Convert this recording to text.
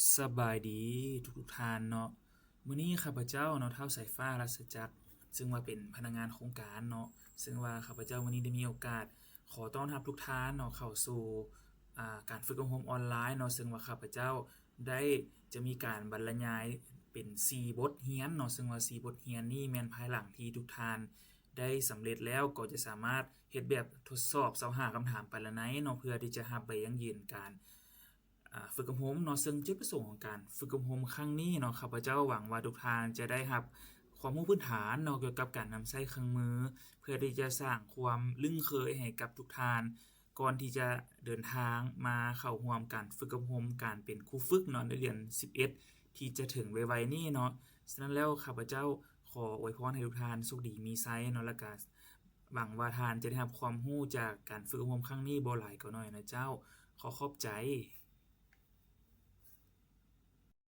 ສະບາຍດີທຸກໆທ່ານເນາະ. ມື້ນີ້ຂ້າພະເຈົ້າເນາະ ທ້າວສາຍຟ້າ ລັດສະຈັກ ເຊິ່ງວ່າເປັນພະນັກງານໂຄງການເນາະ, ເຊິ່ງວ່າຂ້າພະເຈົ້າມື້ນີ້ໄດ້ມີໂອກາດຂໍຕ້ອນຮັບທຸກທ່ານເນາະ ເຂົ້າສູ່ ອາ ການຝຶກອົບຮົມອອນລາຍເນາະ, ເຊິ່ງວ່າຂ້າພະເຈົ້າໄດ້ຈະມີການບັນລະຍາຍເປັນສີ່ບົດຮຽນເນາະ, ເຊິ່ງວ່າສີ່ບົດຮຽນນີ້ແມ່ນພາຍຫຼັງທີ່ທຸກທ່ານໄດ້ສຳເລັດແລ້ວ ກໍຈະສາມາດເຮັດແບບທົດສອບຊາວຫ້າຄຳຖາມປະລະໄນເນາະ ເພື່ອທີ່ຈະຮັບໃບຢັ້ງຢືນການ ອາ ຝຶກອົບຮົມເນາະ. ເຊິ່ງຈຸດປະສົງຂອງການຝຶກອົບຮົມຄັ້ງນີ້ເນາະ ຂ້າພະເຈົ້າຫວັງວ່າທຸກທ່ານຈະໄດ້ຮັບຄວາມຮູ້ພື້ນຖານເນາະ ກ່ຽວກັບການນຳໃຊ້ເຄື່ອງມື ເພື່ອທີ່ຈະສ້າງຄວາມລຶ້ງເຄີຍໃຫ້ກັບທຸກທ່ານ ກ່ອນທີ່ຈະເດີນທາງມາເຂົ້າຮ່ວມການຝຶກອົບຮົມການເປັນຄູຝຶກເນາະ ໃນເດືອນສິບເອັດ ທີ່ຈະເຖິງໄວໆນີ້ເນາະ. ສະນັ້ນແລ້ວ ຂ້າພະເຈົ້າຂໍອວຍພອນໃຫ້ທຸກທ່ານໂຊກດີມີໄຊເນາະ ແລະກະຫວັງວ່າທ່ານຈະໄດ້ຮັບຄວາມຮູ້ຈາກການຝຶກອົບຮົມຄັ້ງນີ້ບໍ່ຫຼາຍກໍໜ້ອຍນະເຈົ້າ. ຂໍຂອບໃຈ.